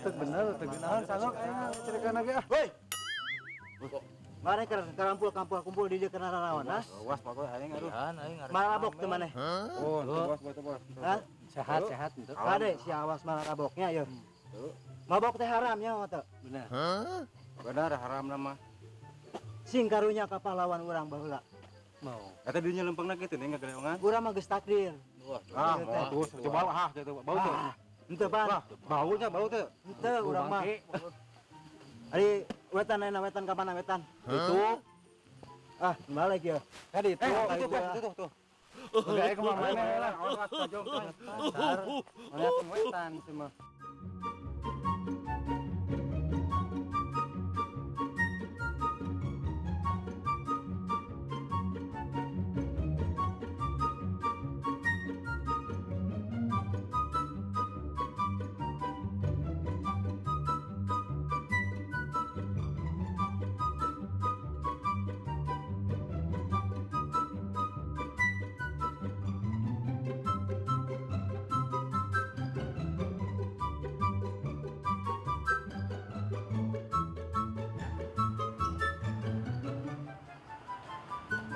Teu bener, teu geunaheun sangok aing cerikana ge ah. Woi. Mare keur karampul kumpul di dieu kana nanaon, ha? Awas pokok aing aduh. Marabok teu maneh? Oh, teu bos, teu bos. Hah? Sehat, sehat henteu. Kade si awas maraboknya yeuh. Mabok teh haram nya teu? Bener. Bener haram mah. Sing karunya ka pahlawan urang baheula. Mau. Eta dieu lempengna kitu nih ngageleongan. Urang mah geus takdir. Ah, bagus. Coba ah gitu, bau tuh. Henteu pan. Baunya bau tuh. Henteu urang mah. Ari wetan ayeuna wetan ka mana wetan? Itu. Ah, balik ya. Tadi itu, itu tuh tuh. Enggak kumaha maneh lah, awas tajong. Mana wetan sih mah.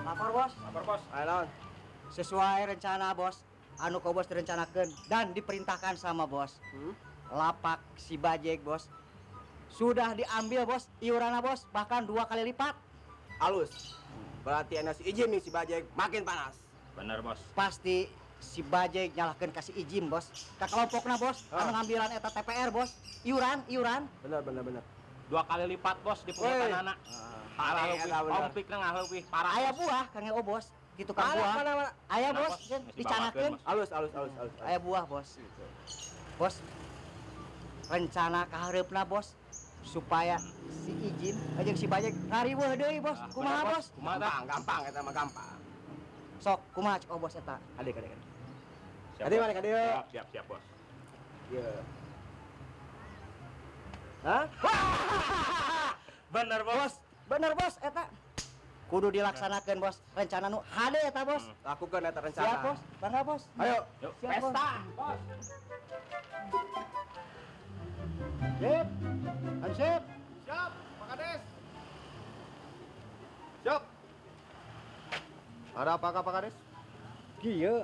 Lapor bos. Lapor bos. Ayo. Sesuai rencana bos, anu kau bos direncanakan dan diperintahkan sama bos. Lapak si Bajek bos sudah diambil bos, iuranna bos bahkan 2 kali lipat. Halus. Berarti enak si Ijim nih si Bajek makin panas. Bener bos. Pasti si Bajek nyalahkan kasih Ijim bos. Ke kelompokna bos, anu ngambilan eta TPR bos, iuran, iuran. Bener bener bener. 2 kali lipat bos di pungutan anak. Parah lebih, konfliknya nggak lebih parah. Ayah buah, Kang Eo bos, gitu kan buah. Ayah bos, dicanakeun. Halus, halus, halus, halus. Ayah buah bos. Bos, rencana kahareupna bos supaya si Ijin, jeung si Bajek ngariweuh deui bos. Kumaha bos? Gampang, gampang eta mah gampang. Sok, kumaha cek bos eta? Adik, adik, adik. Adik mana ka dieu? Siap, siap, siap bos. Ieu. Hah? Bener bos. Bener bos eta. Kudu dilaksanakan bos. Rencana nu hade eta bos. Lakukan eta rencana. Siap bos. Bangga bos. Ayo. Siap, pesta bos. Sip. Hansip. Siap, Pak Kades. Siap. Ada apa Pak Kades? Kieu,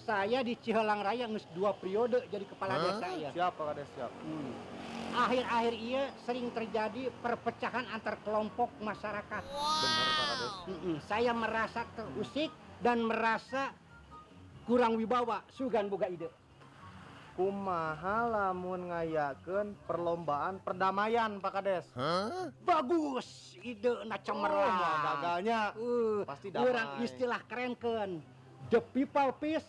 saya di Cihelang Raya geus 2 periode jadi kepala desa ya. Siap Pak Kades, siap. Akhir-akhir iya sering terjadi perpecahan antar kelompok masyarakat. Wow. Benar Pak Kades. Saya merasa terusik dan merasa kurang wibawa, sugan boga ide. Kumaha lamun ngayakeun perlombaan perdamaian Pak Kades? Huh? Bagus, ide na cemerlang. Oh, gagalnya pasti damai. Urang istilah kerenkeun. The People Peace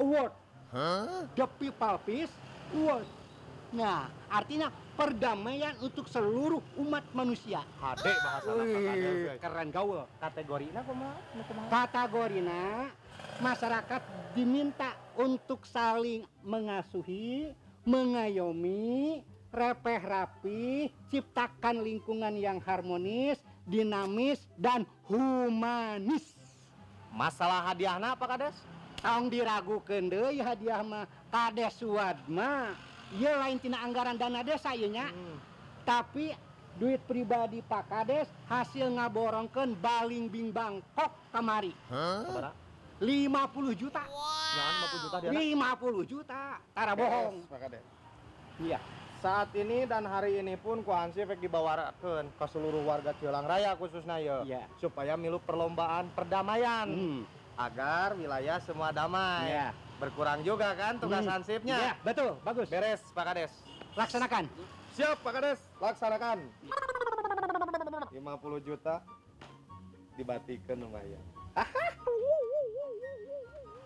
Award. Huh? The People Peace Award. Nah, artinya perdamaian untuk seluruh umat manusia. Hade bahasa Kades. Keren gaul. Kategorina kumaha? Kategorina masyarakat diminta untuk saling mengasuhi, mengayomi, repeh rapi, ciptakan lingkungan yang harmonis, dinamis, dan humanis. Masalah hadiahna apa Kades? Tong diragukeun deui hadiah mah. Kades Suadma. Ieu lain tina anggaran dana desa ieu nya. Tapi duit pribadi Pak Kades hasil ngaborongkeun baling bing Bangkok kamari. Huh? 50 juta. Wow. Jangan 50 juta dia. 50 juta. Tara bohong. Pak Kades. Iya. Saat ini dan hari ini pun ku Hansip rek dibawarakeun ke seluruh warga Cihelang Raya khususnya ya. Iya. Supaya milu perlombaan perdamaian. Agar wilayah semua damai. Iya. Berkurang juga kan tugas Hansipnya. Iya, betul, bagus. Beres Pak Kades. Laksanakan. Siap Pak Kades, laksanakan. 50 juta dibatikeun lumayan.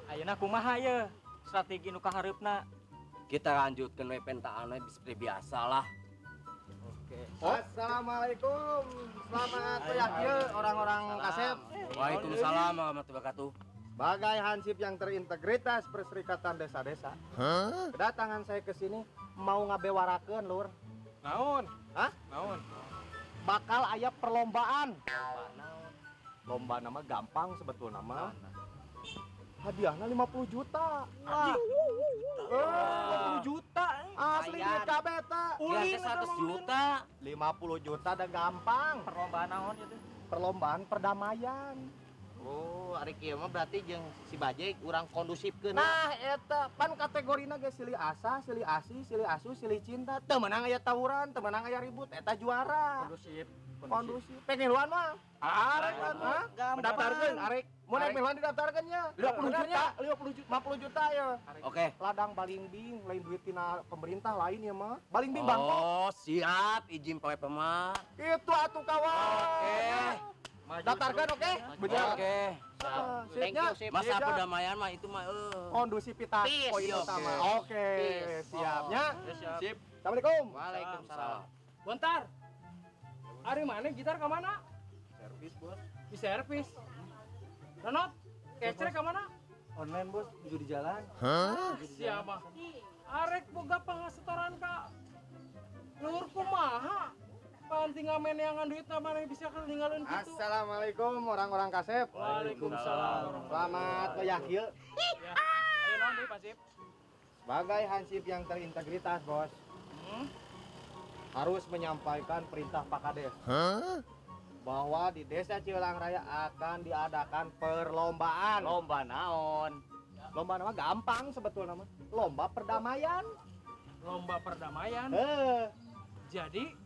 Ayeuna kumaha ye strategi nu kahareupna? Kita lanjutkan we pentaan we seperti biasa lah. Oke. Assalamualaikum. Selamat pagi ye orang-orang kasep. Waalaikumsalam warahmatullahi wabarakatuh. Sebagai Hansip yang terintegritas Perserikatan Desa-Desa, kedatangan saya ke sini mau ngabewarakeun lur. Naon? Hah? Naon? Bakal aya perlombaan. Lomba naon? Lomba nama gampang sebetulnya mah. Hadiahnya 50 juta. Wah. 50 juta. Asli duit kabeh eta. Ulin 100 juta. 50 juta udah gampang. Perlombaan naon ieu teh? Perlombaan perdamaian. Oh, ari kieu mah berarti jeung si Bajek urang kondusifkeun. Nah, eta pan kategorina ge silih asa, silih asih, silih asuh, silih cinta. Teu meunang aya tawuran, teu meunang aya ribut, eta juara. Kondusif. Kondusif. Pengen miluan mah. Arek mah. Daftarkeun, arek. Mun rek miluan didaftarkeun nya. 50 juta, 50 juta, 50 juta ya. Oke. Ladang Balingbing, lain duit tina pemerintah lain ya mah. Balingbing Bangkok. Oh, siap, izin Pak mah. Itu atuh kawan. Oke. Daftarkan oke? Benar. Oke. Thank you, sip. Masa perdamaian mah itu mah kondusivitas poin utama. Oke, siapnya. Sip. Assalamualaikum. Waalaikumsalam. Bentar. Ari mana gitar ke mana? Servis, Bos. Di servis. Renot, kecrek ke mana? Online, Bos, juga di jalan. Hah? Siapa? Arek boga pangasetoran ka luhur kumaha? Pan tinggal meneangan duit mana bisa ketinggalan gitu. Assalamualaikum orang-orang kasep. Waalaikumsalam. Selamat meyakil. Ya. Ayo naon deui Pak Sip. Sebagai hansip yang terintegritas, Bos. Harus menyampaikan perintah Pak Kades. Bahwa di Desa Ciwelang Raya akan diadakan perlombaan. Lomba naon? Lomba nama gampang sebetulnya mah. Lomba perdamaian. Lomba perdamaian. Jadi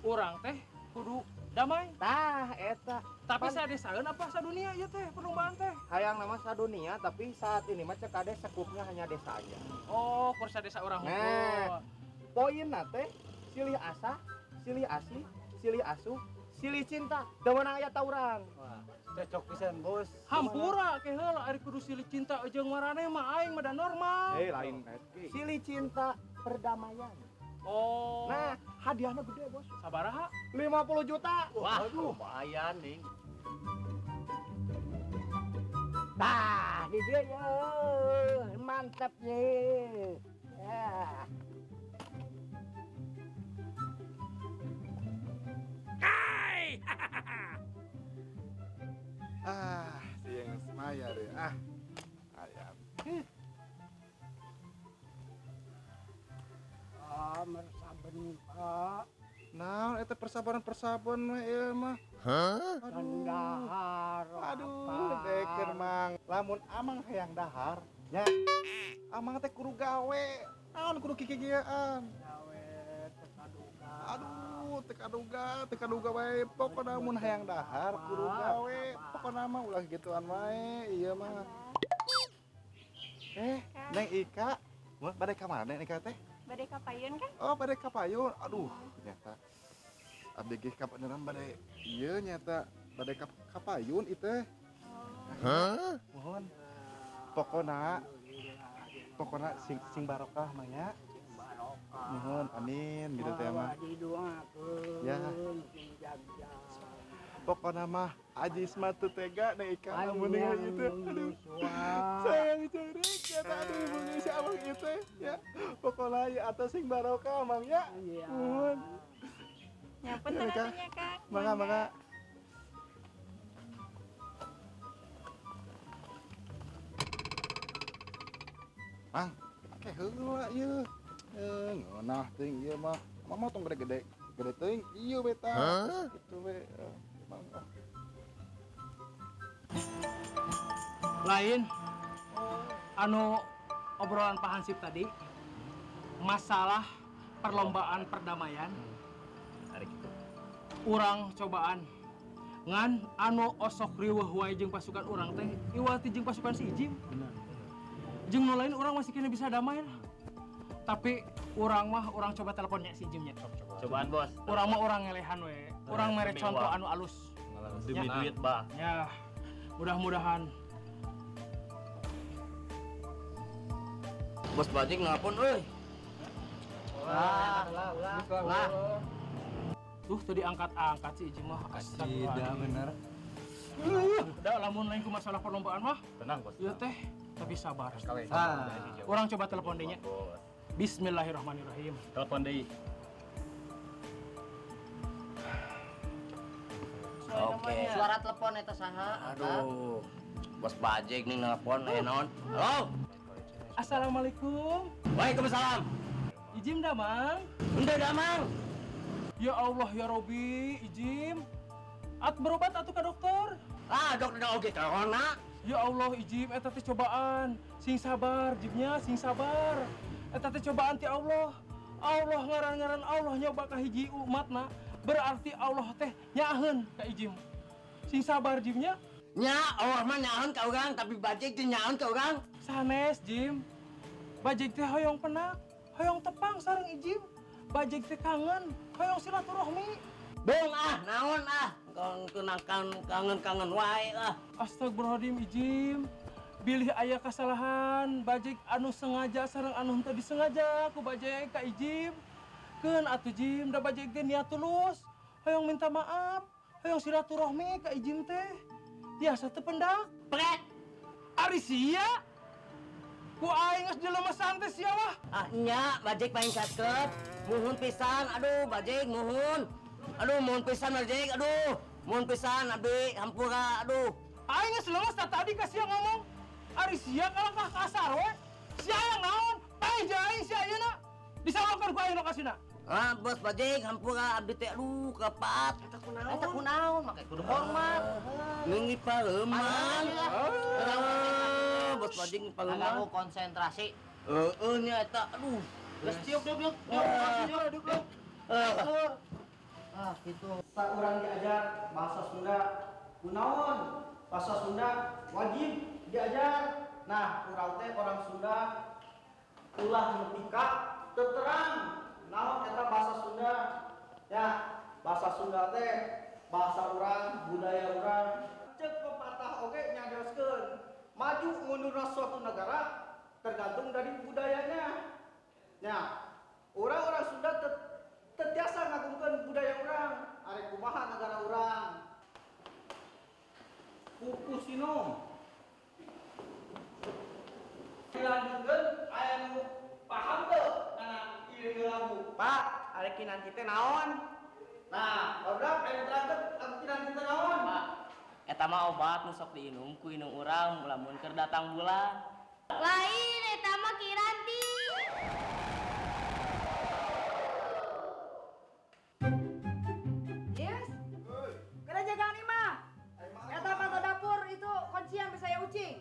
urang teh kudu damai. Tah eta. Tapi sadesaeun apa sadunia ieu teh perlombaan teh? Hayang nama sadunia tapi saat ini mah cek kades sekupnya hanya desa aja. Oh, kursa desa urang. Nah, poinna teh silih asa, silih asih, silih asuh, silih cinta. Teu meunang aya tawuran. Wah, cocok pisan, Bos. Hampura ke heula ari kudu silih cinta jeung maraneh mah aing mah da normal. Eh, lain. Silih cinta perdamaian. Oh. Nah, hadiahnya gede, Bos. Sabaraha? 50 juta. Wah, lumayan nih. Tah, di dieu ye. Mantap ye. Ya. Kai. Ah, si yang semaya deh. Ah. Ayam. Ah, mersaben, Pak. Nah, eta persabaran-persaban mah ieu mah. Hah? Dahar. Aduh, dekeun Mang. Lamun amang hayang dahar, nya. Amang teh kudu gawe. Naon kudu kikieuan. Gawe teu kaduga. Aduh, teu kaduga wae. Pokona mun hayang dahar kudu gawe. Pokona mah ulah gituan wae ieu mah. Eh, Neng Ika, bade ka mana Neng Ika teh? Bade ka payun kan? Oh, bade ka payun. Aduh, nyata. Abdi ge kabeneran bade ieu nyata bade ka payun ieu teh. Hah? Mohon. Pokona sing barokah mah nya. Mohon, amin gitu teh mah. Ya. Pokona mah Ajis mah teu tega Neng Ika lamun ningali ieu teh. Aduh. Sayang ceurik ya aduh mun si abang ieu teh ya. Pokona ieu atos sing barokah Mang ya. Nuhun. Ya punten atuh nya Kang. Mangga mangga. Mang, ke heula ieu. Ngeunah teuing ieu mah. Mama tong gede-gede. Gede teuing ieu we tah. Kitu we. Mang. Lain anu obrolan Pak Hansip tadi masalah perlombaan perdamaian. Urang cobaan ngan anu osok riweuh wae jeung pasukan urang teh iwati jeung pasukan si Ijim. Jeung nu lain urang masih kena bisa damai lah. Tapi urang mah urang coba teleponnya si Ijimnya. Cobaan, Bos. Urang mah urang ngelehan we. Urang mere contoh anu alus. Demi duit, Bah. Ya, mudah-mudahan. Bos Bajik nelpon euy. Lah. Tuh tadi angkat-angkat si Ijim mah. Tidak bener. Udah lamun lain ku masalah perlombaan mah. Tenang, Bos. Ieu teh, tapi sabar. Urang coba telepon deui nya. Bismillahirrahmanirrahim. Telepon deui. Oke. Suara telepon eta saha? Aduh. Bos Bajik nih nelpon aya naon? Halo. Assalamualaikum. Waalaikumsalam. Ijim damang? Henteu damang. Ya Allah ya Robi, Ijim. At berobat atuh ka dokter. Ah, dokter oge corona. Ya Allah Ijim, eta teh cobaan. Sing sabar Jimnya, sing sabar. Eta teh cobaan ti Allah. Allah ngaran-ngaran Allah nyoba ka hiji umatna, berarti Allah teh nyaaheun ka Ijim. Sing sabar Jimnya. Nya, Allah mah nyaaheun ka urang, tapi bajik teh nyaaheun ka urang. Sanes Jim. Bajik teh hoyong penak, hoyong tepang sareng Ijim. Bajik teh kangen, hoyong silaturahmi. Bung ah, naon ah, kangen-kangen wae lah. Astagfirullahaladzim Ijim. Bilih aya kasalahan, bajik anu sengaja sareng anu henteu disengaja ku bajik ka Ijim. Keun atuh Jim, da bajik teh niat tulus, hoyong minta maaf, hoyong silaturahmi ka Ijim teh. Tiasa teu pendak. Prek. Ari sia. Ku aing geus dilemesan teh sia mah. Ah nya, bajik paling cakep. Muhun pisan, aduh bajik muhun. Aduh muhun pisan bajik, aduh. Muhun pisan abdi hampura, aduh. Aing geus lemes tah tadi ka sia ngomong. Ari sia kalahkah kasar we. Sia yang naon? Paeh jeung aing sia ayeuna. Disalahkeun ku aing lokasina. Ah, bos bajik hampura abdi teh aduh kepat. Eta kunaon? Eta kunaon? Make kudu hormat. Ngeungi pareuman. Ah, bos bajik pareuman. Ngaganggu konsentrasi. Heeh nya eta aduh. Geus tiup tiup tiup. Tiup tiup tiup. Ah, gitu. Urang diajar bahasa Sunda. Kunaon? Bahasa Sunda wajib diajar. Nah, urang teh orang Sunda ulah nepi ka teu terang naon eta bahasa Sunda. Ya, bahasa Sunda teh bahasa urang, budaya urang. Ceuk pepatah oge nyadioskeun, maju mundurna suatu negara tergantung dari budayanya. Ya, orang-orang Sunda tetiasa ngagungkeun budaya urang, arek kumaha negara urang. Kuku sinom. Dilanjutkeun aya nu paham teu kana ieu lagu? Pak, arek kinanti teh naon? Nah, barudak aya nu terangkeun lagu kinanti teh naon? Pak, eta mah obat nu sok diinum ku inung urang lamun keur datang bulan. Lain eta mah kiranti. Yes. Kena jagaan imah. Eta mah dapur itu kuncian bisa saya ucing.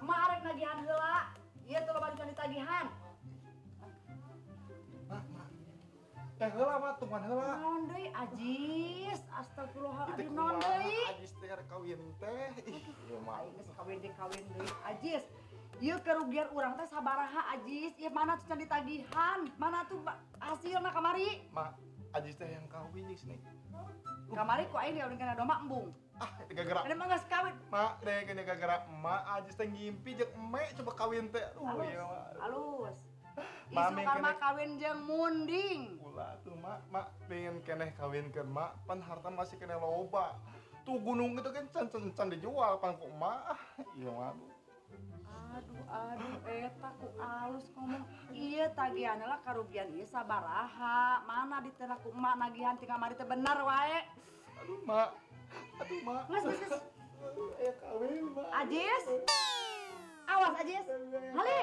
Emak arek nagihan heula. Ieu teh loba ditagihan. Mak, mak. Teh heula mah tungguan heula. Naon deui Ajis? Astagfirullahaladzim naon deui? Ajis teh arek kawin teh. Ih, ieu mah. Aing geus kawin deui kawin deui Ajis. Ieu kerugian urang teh sabaraha Ajis? Ieu mana tuh can ditagihan? Mana tuh hasilna kamari? Mak, Ajis teh yang kawin jeung si Neng. Kamari ku aing dikawinkeun kana domba embung. Ah, itu gara-gara. Ada mah geus kawin. Mak, deh kena gara-gara emak Ajis teh ngimpi jeung emek coba kawin teh. Aduh, ieu mah. Halus. Isu karma kawin jeung munding. Ulah tuh mak, mak pengen keneh kawinkeun mak, pan harta masih keneh loba. Tuh gunung itu kan can dijual pan ku emak. Iya mah. Aduh, aduh, eta ku alus ngomong. Iya tagihan lah karugian ieu sabaraha. Mana ditelah ku emak nagihan ti kamari teh bener wae. Aduh, mak. Aduh, mak. Geus, geus, geus. Aduh, aya kawin, mak. Ajis. Awas Ajis. Hale.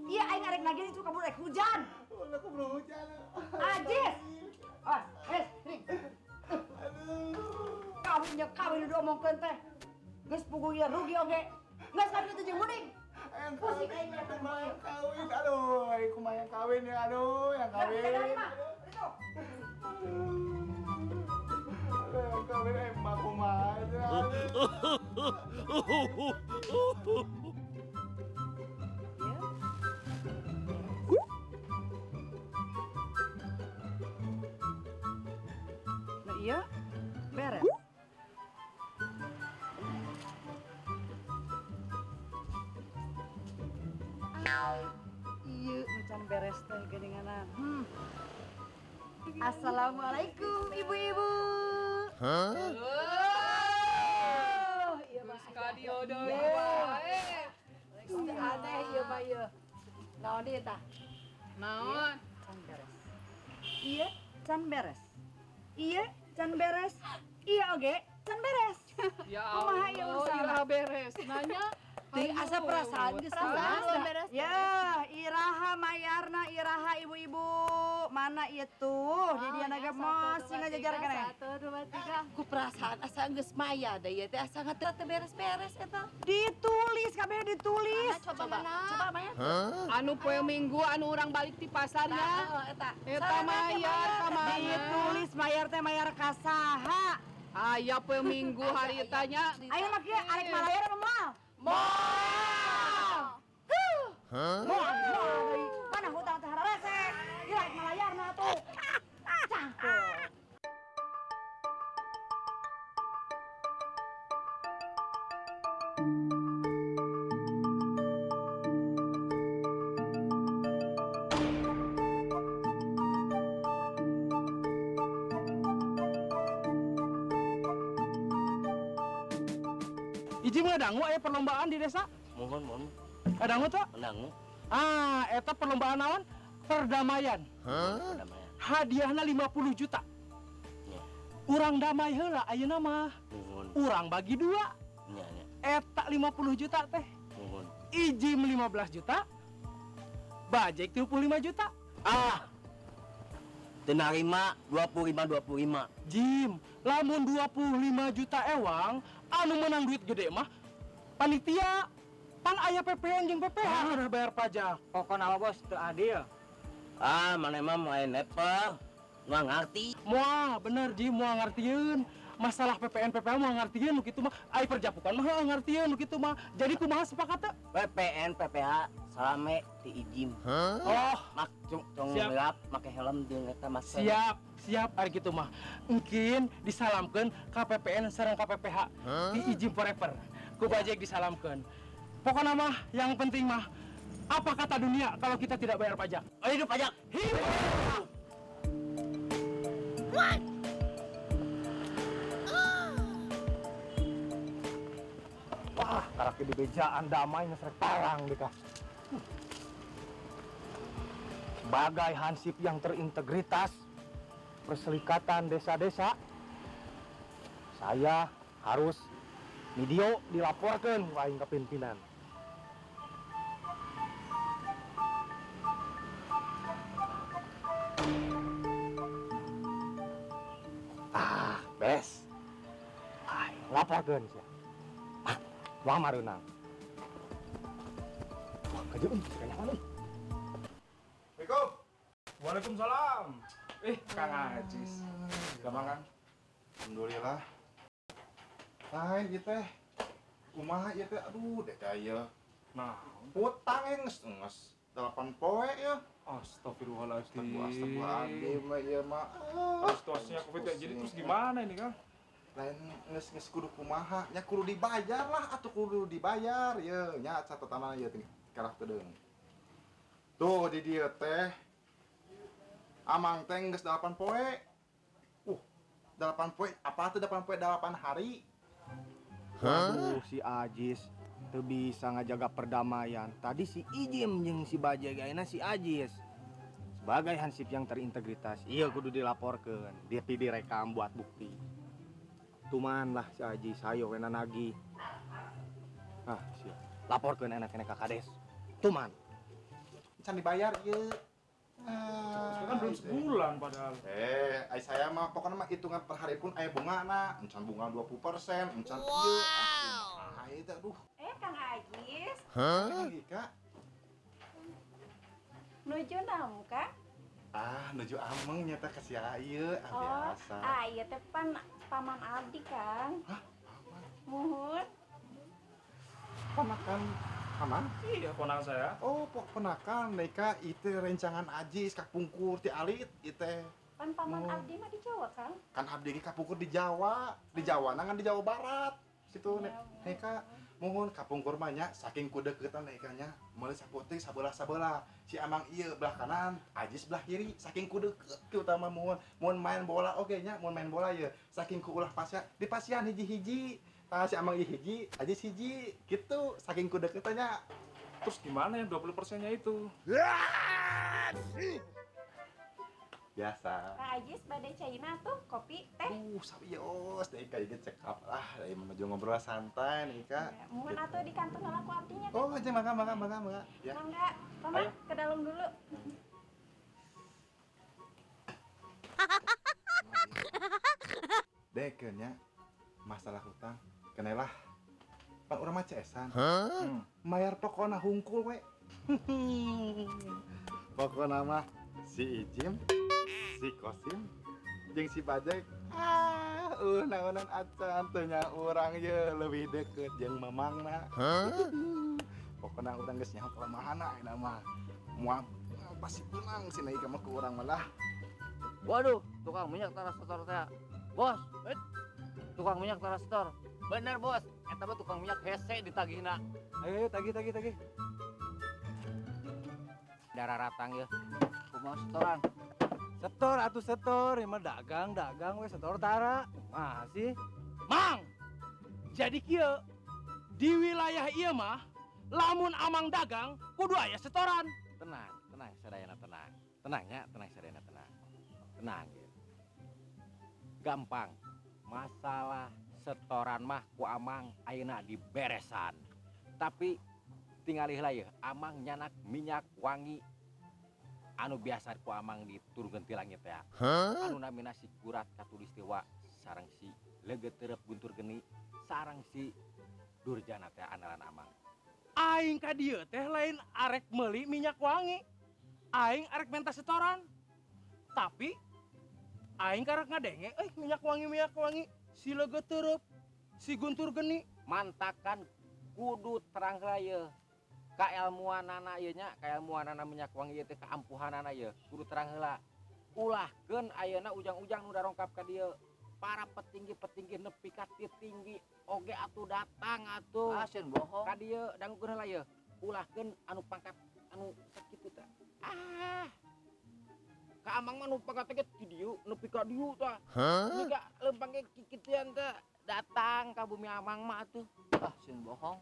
Iya aing arek nagih itu kabur rek hujan. Ulah kabur hujan. Ajis. Awas, geus, ring. Aduh. Kawin nya kawin diomongkeun teh. Geus puguh ieu rugi oge. Geus kawin itu jeung munding. Pusing aing mah kawin. Aduh, aing kumaha yang kawin ya, aduh, yang kawin. Aduh, kawin emak kumaha aja. Nah iya, beres. Iya, macan beres teh geuninganan. Assalamualaikum ibu-ibu. Hah? Iya mah. Kadio deui wae. Aneh ieu mah ieu. Naon deui tah? Naon? Can beres. Iya, can beres. Iya, can beres. Iya oge, can beres. Ya Allah, kumaha ieu urusan? Iraha beres. Nanya. Teuing asa perasaan geus beres. Ya, iraha mayarna, iraha ibu-ibu. Mana itu? Di dia naga masih ngajajar keneh. 1 2 3. Ku perasaan asa geus maya da ieu teh asa teu beres-beres eta. Ditulis kabeh ditulis. Coba mana? Coba maya. Anu poe Minggu anu urang balik ti pasar ya. Eta. Eta mayar ka mana? Ditulis mayar teh mayar ka saha? Aya poe Minggu hari eta nya. Ayo mah kieu arek malayar apa moal? Moal. Hah? Moal deui. Mana hutang teh hararese? Ieu arek malayarna atuh. Cangkul. Ijim ngadangu aya perlombaan di desa? Mohon, mohon. Ngadangu tuh? Ngadangu. Ah, eta perlombaan naon? Perdamaian. Perdamaian. Hadiahna 50 juta. Ya. Urang damai heula ayeuna mah. Mohon. Urang bagi dua. Ya, ya. Eta 50 juta teh. Mohon. Ijim 15 juta. Bajek 35 juta. Ah. Teu narima 25 25. Jim, lamun 25 juta ewang anu menang duit gede mah panitia pan aya PPN jeung PPH udah bayar pajak. Pokona mah bos teu adil. Ah, maneh mah main level, moal ngarti. Moal, bener Jim, moal ngartieun. Masalah PPN PPH moal ngartieun nu kitu mah. Ai perjapukan mah heuh ngartieun nu kitu mah. Jadi kumaha sepakat teu? PPN PPH salame ti Ijim. Oh, mak tong gelap make helm jeung eta masker. Siap, siap ari kitu mah. Engkin disalamkeun ka PPN sareng ka PPH ti Ijim forever. Ku Bajek disalamkeun. Pokona mah yang penting mah apa kata dunia kalau kita tidak bayar pajak? Oh, hidup pajak. Hidup. What? Wah, karakter di bejaan damai ngesrek parang deh kah. Sebagai hansip yang terintegritas, perserikatan desa-desa, saya harus video dilaporkan ke aing ke pimpinan. Ah, beres. Aing laporkeun sia. Ah, wah mareunang. Wah, kajeun kayaknya mana? Assalamualaikum. Waalaikumsalam. Kang Ajis. Gampang, Kang? Alhamdulillah. Lain ieu teh. Kumaha ieu teh? Aduh, deh daya. Nah, hutang geus 8 poe ya. Astagfirullahaladzim. Astagfirullahaladzim ieu mah. Situasinya Covid ya. Jadi terus gimana ini, Kang? Lain geus kudu kumaha? Nya kudu dibayar lah atuh kudu dibayar ye. Nya catatanna ieu teh kalah teu deung. Tuh di dieu teh amang teh geus 8 poe. 8 poe, apa tuh 8 poe 8 hari? Aduh, si Ajis teu bisa ngajaga perdamaian. Tadi si Ijim jeung si Bajai ayeuna si Ajis. Sebagai hansip yang terintegritas, iya kudu dilaporkeun, dia direkam buat bukti. Tuman lah si Ajis, hayo we nagih. Ah, sia. Laporkeun enak-enak ka Kades. Tuman. Can dibayar ieu. Kan belum sebulan padahal. Ai saya mah pokoknya mah hitungan per hari pun aya bungana, encan bunga 20%, encan ieu. Ah, ieu teh aduh. Kang Ajis. Hah? Kak. Nuju naon, Kang? Ah, nuju ameng nyata ka si ieu, ah biasa. Ah, ieu teh pan paman abdi, Kang. Hah? Paman? Muhun. Ponakan paman? Iya, ponakan saya. Oh, ponakan mereka itu rencangan Ajis kapungkur ti alit itu. Pan paman abdi mah di Jawa, Kang. Kan abdi ge kapungkur di Jawa, di Jawa nangan di Jawa Barat. Situ neka mohon kapungkur mah nya saking kudeuketan neka nya meuli saputing sabelah-sabelah. Si amang ieu belah kanan, Ajis belah kiri, saking kudeukeut ki utama mohon. Mun main bola oge nya, mun main bola ye saking ku ulah pasya, di pasian hiji-hiji. Tah si amang ieu hiji, Ajis hiji, gitu saking kudeukeutnya. Terus gimana yang 20%-nya itu? Biasa. Kak Ajis bade caina tuh kopi teh. Sawios deh Ika ieu cekap lah, da menuju ngobrol santai nih Ika. Ya, muhun atuh di kantor heula ku abdinya. Oh, aja mangga mangga mangga mangga. Ya. Mangga, Paman ke dalam dulu. Dekeun nya masalah hutang kenelah pan urang mah ceesan. Mayar pokona hungkul we. Pokona mah si Ijim, si Kosim, jeung si Bajek. Naonan acan teu nya urang ye leuwih deukeut jeung mamangna. Pokona urang geus nyaho kelemahanna ayeuna mah. Moal pasti pulang si Naika mah ku urang malah. Waduh, tukang minyak tara setor teh. Bos, tukang minyak tara setor. Bener bos, eta mah tukang minyak hese ditagihna. Ayo, ayo tagih tagih tagih. Darah ratang ya. Kumaha setoran? Setor atuh setor, ieu mah dagang dagang we setor tara. Kumaha sih? Mang. Jadi kieu di wilayah ieu mah lamun amang dagang kudu aya setoran. Tenang, tenang sadayana tenang. Tenang ya, tenang sadayana tenang. Tenang ya. Gampang. Masalah setoran mah ku amang ayeuna diberesan. Tapi tingalih lah ya, amang nyanak minyak wangi anu biasa ku amang diturunkeun ti langit ya. Anu namina si Gurat Katulistiwa sareng si Leget Terep Guntur Geni sareng si Durjana teh andalan amang. Aing ka dieu teh lain arek meuli minyak wangi. Aing arek menta setoran. Tapi aing karek ngadenge minyak wangi si Leget Terep, si Guntur Geni. Mantakan kudu terang lah ye. Kaelmuanana ieu nya, kaelmuanana minyak wangi ieu teh kaampuhanana ieu, kudu terang heula. Ulahkeun ayeuna ujang-ujang nu darongkap ka dieu. Para petinggi-petinggi nepi ka tinggi oge atuh datang atuh. Aseun bohong. Ka dieu dangukeun heula ieu. Ulahkeun anu pangkat anu sakitu teh. Ah. Ka amang mah nu pangkat teh ti dieu nepi ka dieu tah. Ini ka leumpang ge kikituan teh datang ka bumi amang mah atuh. Ah, sieun bohong.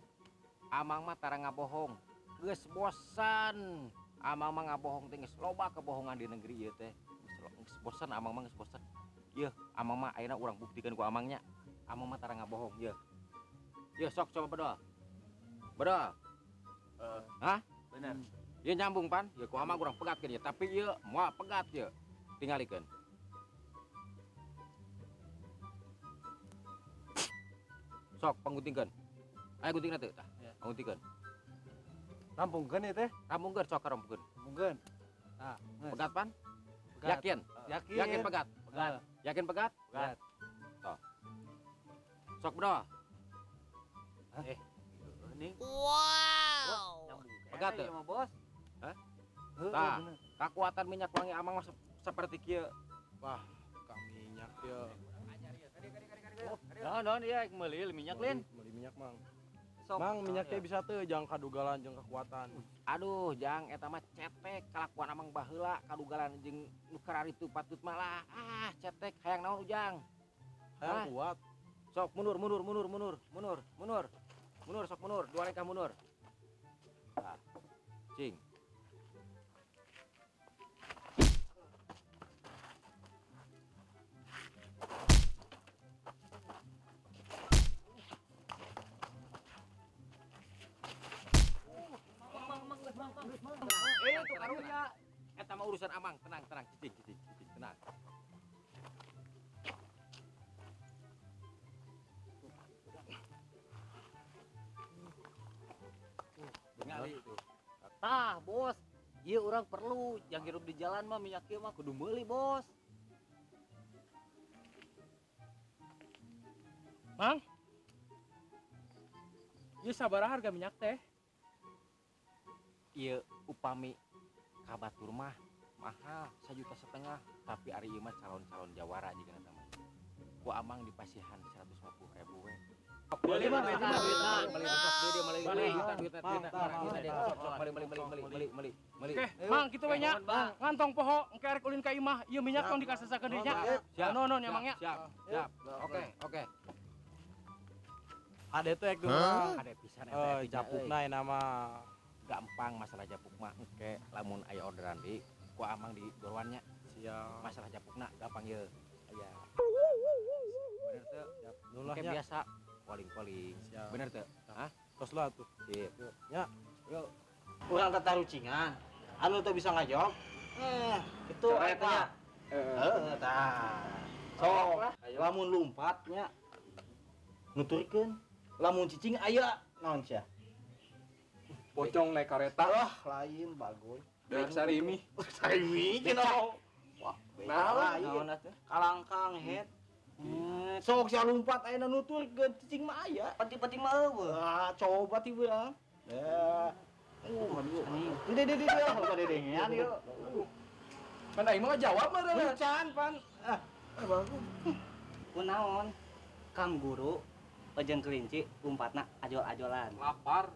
Amang mah tara ngabohong, geus bosan. Amang mah ngabohong teh geus loba kebohongan di negeri ieu teh. Geus bosan amang mah geus bosan. Yeuh, amang mah ayeuna urang buktikeun ku amangnya. Amang mah tara ngabohong yeuh. Yeuh sok coba bedol. Bedol. Hah? Bener. Ieu nyambung pan, yeuh ku amang urang pegatkeun ieu, tapi ieu moal pegat ieu. Tingalikeun. Sok pangguntingkeun. Ayo guntingna teu tah. Pangguntingkeun. Rampungkeun ieu teh. Rampungkeun sok rampungkeun. Rampungkeun. Tah, pegat pan? Pegat. Yakin? Yakin. Yakin pegat? Pegat. Yakin pegat? Pegat. Toh. Sok bro. Ini. Wow. Pegat teu? Mah, Bos. Hah? Tah, kekuatan minyak wangi amang mah seperti kieu. Wah, ka minyak ieu. Naon ieu meuli minyak lin. Meuli minyak, Mang. Mang, minyaknya bisa tuh jangan kadugalan jeung kekuatan. Aduh, jang eta mah cetek kalakuan amang baheula kadugalan jeung nu kararitu patut malah. Ah, cetek hayang naon ujang? Hayang kuat. Sok mundur mundur mundur mundur mundur mundur. Mundur sok mundur, dua langkah mundur. Tah. Cing. Itu karunya. Eta mah urusan amang, tenang tenang, cicing cicing cicing, tenang. Ningali itu. Tah, bos. Ieu urang perlu yang hirup di jalan mah minyak ieu mah kudu meuli, bos. Mang. Ieu sabaraha harga minyak teh? Ieu upami ka batur mah mahal 1,5 juta, tapi ari ieu mah calon-calon jawara jigana tah mah. Ku amang dipasihan 150.000 we. Beli mah beli beli beli. Oke, Mang kitu we nya. Ngantong poho engke arek ulin ka imah, ieu minyak tong dikasasakeun deui nya. Nuhun nya Mang nya. Siap, siap. Oke, oke. Ade teh urang. Ade pisan eta. Japukna nama. Gampang masalah japuk mah engke lamun aya orderan di ku amang di dorwannya. Iya. Masalah japukna gampang ye. Aya. Bener teu? Nulah Kayak nya. biasa calling-calling. Siap. Bener teu? Hah? Tos lah tuh. Sip. Ya. Yuk. Urang tatarucingan. Anu teu bisa ngajawab. Itu Coret eta. nya. Heeh, tah. Sok, lamun lumpat nya nuturkeun. Lamun cicing aya naon sia? Pocong naik kareta. Wah, lain bagoy. Dewek sarimi. Sarimi cenah. Wah, Naon? lain. Naon atuh? Kalangkang het. Sok sia lumpat ayeuna nuturkeun cicing mah aya. Penting-penting mah eueuh. Wah, coba ti urang. Ya. Aduh. Dede dede dede, lupa dedengean yuk. Pan aing mah ngajawab mah dah. Can pan. Ah, bagus. Kunaon? Kang guru jeung kelinci umpatna ajol-ajolan. Lapar.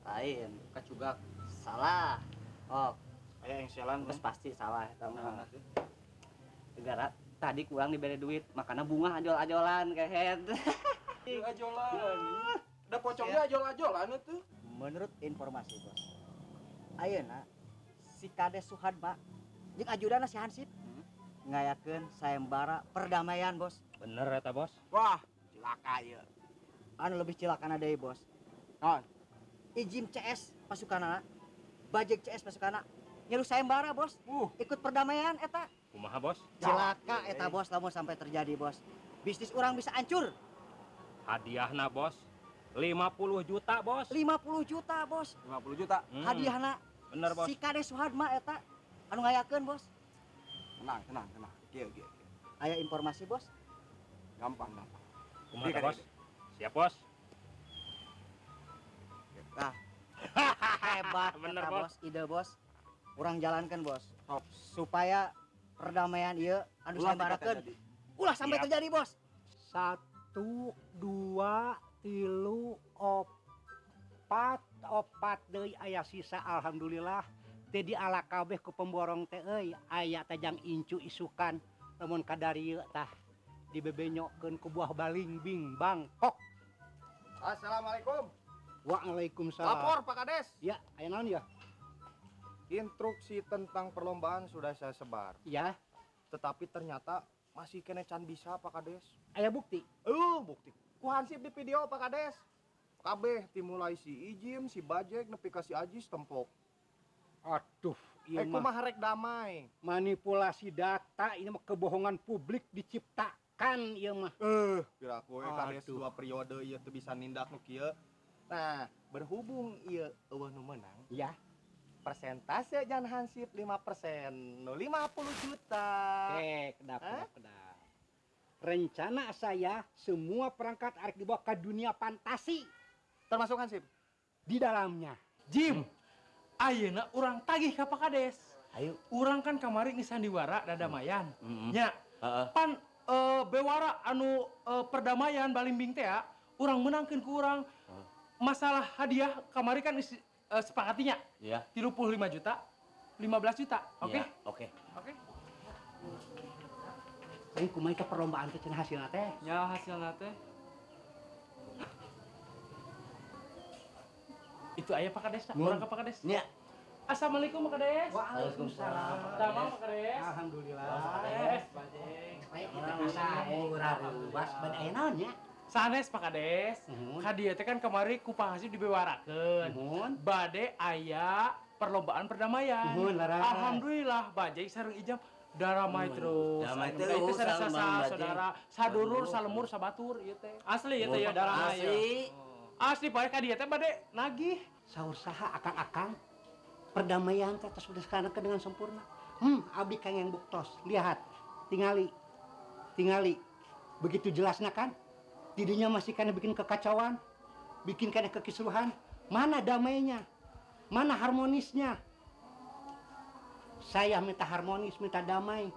Lain. Kacugak. Salah. Oh, Aya yang sialan terus pasti salah eta mah. Gara tadi kurang diberi duit, makanya bunga ajol-ajolan kehed. Ajolan. Da pocongnya ajol-ajolan atuh. Menurut informasi bos, ayeuna si Kades Suhadma jeung ajudana si Hansip ngayakeun sayembara perdamaian bos. Bener eta bos. Wah, cilaka ieu. Anu lebih cilakana deui bos. Naon? Ijim CS pasukanana, Bajek CS pasukanana nyeru sayembara bos. Ikut perdamaian eta. Kumaha bos? Cilaka eta bos lamun sampai terjadi bos. Bisnis orang bisa hancur. Hadiahna bos 50 juta bos. 50 juta bos. 50 juta. Hadiahna Bener bos. si Kades Suhadma eta anu ngayakeun bos. Tenang, tenang, tenang. Kieu, kieu, kieu. Aya informasi bos. Gampang, gampang. Kumaha teh, bos? Siap bos. Nah, hebat Bener, eta, bos. bos, ide bos. Urang jalankan bos. Supaya perdamaian ieu anu Ulah sayembarakeun terjadi. ulah sampai Siap. terjadi bos. 1 2 3 4 opat deui aya sisa alhamdulillah teh diala kabeh ku pemborong teh euy aya tajang incu isukan lamun kadarieu tah dibebenyokeun ku buah balingbing Bangkok. Assalamualaikum. Waalaikumsalam. Lapor Pak Kades. Ya, aya naon ya? Instruksi tentang perlombaan sudah saya sebar. Ya, Tetapi ternyata masih kene can bisa Pak Kades. aya bukti. Bukti. Ku hansip di video Pak Kades. Kabeh dimulai si Ijim, si Bajek, nepi ka si Ajis tempok. Aduh, ieu mah Kumaha rek damai. manipulasi data ini mah kebohongan publik diciptakan ieu mah. Piraku we Kades Aduh. dua periode ieu teu bisa nindak nu kieu. Nah, berhubung ieu eueuh nu menang, Ya, persentase jan hansip 5%, nu 50 juta. Oke, kedap, Hah? kedap, kedap. Rencana saya semua perangkat arek dibawa ke dunia fantasi Termasuk hansip. di dalamnya. Jim, ayeuna urang tagih ka Pak Kades. Ayo. Urang kan kamari geus sandiwara dadamaian. Nya, Heeh. pan bewara anu perdamaian balimbing teh ya, urang menangkeun ku urang. Masalah hadiah kamari kan geus sepakatinya Iya. 35 juta, 15 juta. Oke? Iya, Oke. Oke. Aing kumaha ke perlombaan teh cenah hasilna teh? Ya hasilna teh. Itu aya Pak Kades, Mun. urang ka Pak Kades. Nya. Assalamualaikum Pak Kades. Waalaikumsalam. Damang Pak Kades. Alhamdulillah. Pak Kades, bajeng. Baik kita asa urang bad aya naon nya? Sanes Pak Kades. Nuhun. Ka dieu teh kan kamari ku Pak Hansip dibewarakeun. Nuhun. Bade aya perlombaan perdamaian. Nuhun, laras. Alhamdulillah bajeng sareng Ijam daramai terus. Damai Anu, itu terus, saudara sareng Bajeng. saudara, sadulur, salemur, sabatur ieu teh. Asli ieu teh ya daramai. Asli. Asli poe ka dieu teh bade nagih. Saur saha akang-akang perdamaian teh tos dilaksanakeun dengan sempurna. Abdi kang yang buktos. Lihat, tingali. Tingali. Begitu jelasnya kan? Tidinya masih karena bikin kekacauan, bikin karena kekisruhan. Mana damainya? Mana harmonisnya? Saya minta harmonis, minta damai,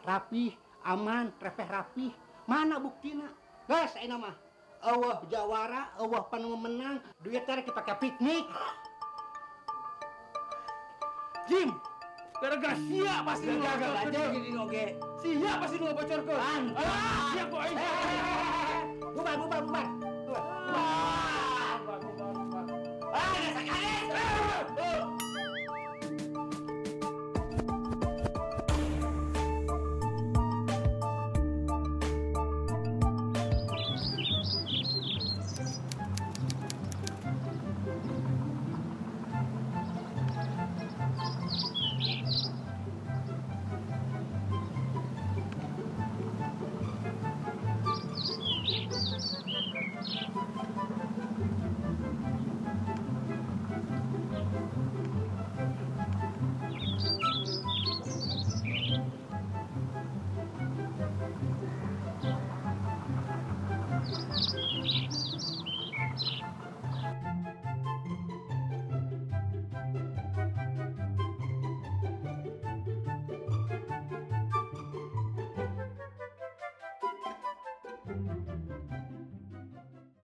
rapih, aman, repeh rapih. Mana buktina? Geus ayeuna mah. Eueuh jawara, eueuh panu menang, duit teh rek dipake piknik. Jim, gara-gara sia pasti nu Gara-gara ngabocorkeun. aja gini oge. Sia pasti nu ngabocorkeun. Ah, sia ku aing. Bubar, bubar, bubar. Bubar, bubar, bubar. Ah, dasar Kades. Thank you.